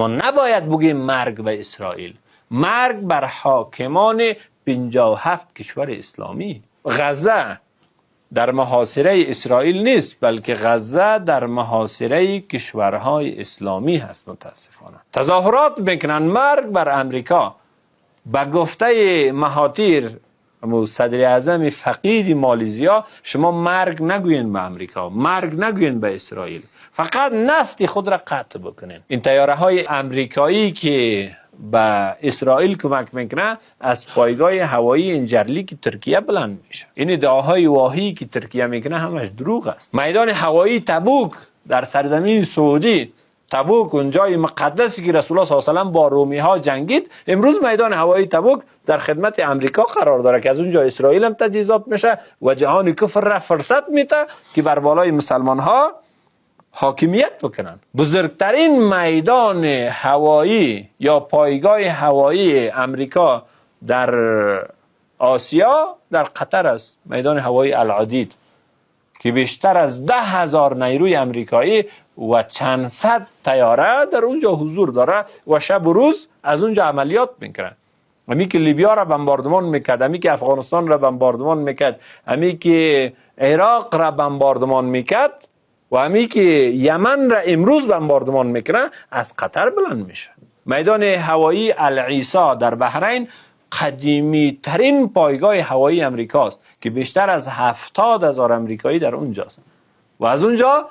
ما نباید بگیم مرگ به اسرائیل، مرگ بر حاکمان 57 کشور اسلامی. غزه در محاصره اسرائیل نیست، بلکه غزه در محاصره کشورهای اسلامی هست. متاسفانه تظاهرات میکنن مرگ بر امریکا. به گفته مهاتیر، صدر اعظم فقید مالیزیا، شما مرگ نگوین به امریکا، مرگ نگوین به اسرائیل، فقط نفت خود را قطع بکنین. این طیاره های امریکایی که به اسرائیل کمک میکنه از پایگاه هوایی انجرلیک ترکیه بلند میشه. این ادعاهای واهی که ترکیه میکنه همش دروغ است. میدان هوایی تبوک در سرزمین سعودی، تبوک اون جای مقدسی که رسول الله صلی الله علیه و سلم با رومی ها جنگید، امروز میدان هوایی تبوک در خدمت امریکا قرار داره که از اونجا اسرائیل هم تجهیزات میشه و جهان کفر را فرصت میده که بر بالای مسلمان ها حاکمیت بکنن. بزرگترین میدان هوایی یا پایگاه هوایی امریکا در آسیا در قطر است، میدان هوایی العدید که بیشتر از 10,000 نیروی امریکایی و چند صد طیاره در اونجا حضور داره و شب و روز از اونجا عملیات میکنن. امی که لیبیا را بمباردمان میکرد، امی که افغانستان را بمباردمان میکرد، امی که عراق را بمباردمان میکرد و امی که یمن را امروز بمباردمان میکنه از قطر بلند میشه. میدان هوایی العیسی در بحرین قدیمی ترین پایگاه هوایی امریکاست که بیشتر از 70,000 امریکایی در اونجاست و از اونجا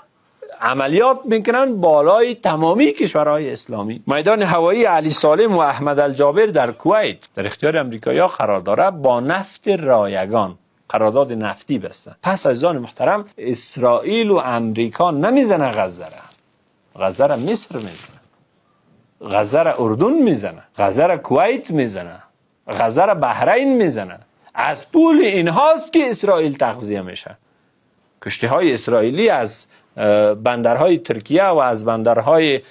عملیات میکنن بالای تمامی کشورهای اسلامی. میدان هوایی علی سالم و احمد الجابر در کویت در اختیار امریکایی ها قرار داره، با نفت رایگان قرارداد نفتی بستن. پس عزیزان محترم، اسرائیل و امریکا نمیزنه غزه را، غزه را مصر میزنه، غزه را اردن میزنه، غزه را کویت میزنه، غزه را بحرین میزنه. از پول اینهاست که اسرائیل تغذیه میشه. کشتی های اسرائیلی از بندرهای ترکیه و از بندرهای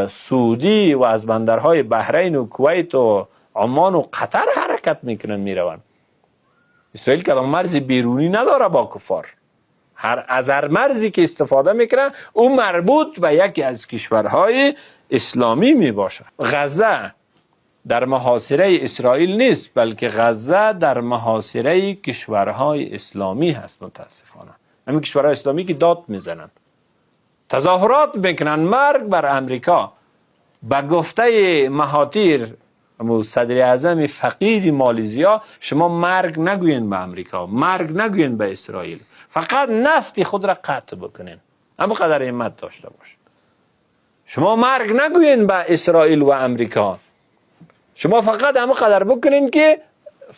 سعودی و از بندرهای بحرین و کویت و عمان و قطر حرکت میکنن، میروند. اسرائیل کدام مرز بیرونی نداره با کفار. از هر مرزی که استفاده میکنه او مربوط به یکی از کشورهای اسلامی میباشه. غزه در محاصره اسرائیل نیست، بلکه غزه در محاصره کشورهای اسلامی هست. متاسفانه همین کشورهای اسلامی که داد میزنن، تظاهرات میکنن مرگ بر امریکا. به گفته مهاتیر، صدر اعظم فقید مالیزیا، شما مرگ نگوین به امریکا، مرگ نگوین به اسرائیل، فقط نفت خود را قطع بکنین، اما قدر همت داشته باشین. شما مرگ نگوین به اسرائیل و امریکا، شما فقط همه قدر بکنین که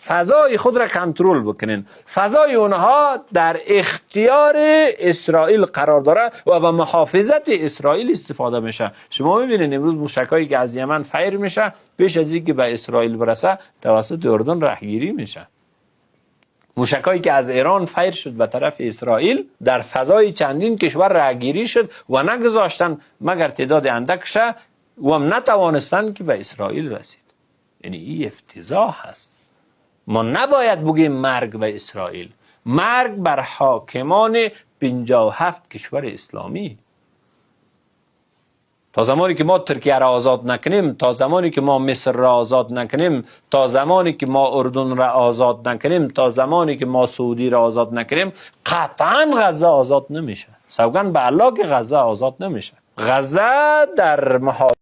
فضای خود را کنترل بکنین. فضای اونها در اختیار اسرائیل قرار داره و به محافظت اسرائیل استفاده میشه. شما میبینین امروز موشکایی که از یمن فیر میشه پیش از اینکه به اسرائیل برسه توسط اردن رهگیری میشه. موشکایی که از ایران فیر شد به طرف اسرائیل در فضای چندین کشور رهگیری شد و نگذاشتن مگر تعداد اندکش و هم نتوانستند که به اسرائیل رسید. یعنی این افتضاح هست. ما نباید بگیم مرگ به اسرائیل، مرگ بر حاکمان 57 کشور اسلامی. تا زمانی که ما ترکیه را آزاد نکنیم، تا زمانی که ما مصر را آزاد نکنیم، تا زمانی که ما اردن را آزاد نکنیم، تا زمانی که ما سعودی را آزاد نکنیم، قطعا غزه آزاد نمیشه. سوگند به الله که غزه آزاد نمیشه. غزه در محاصره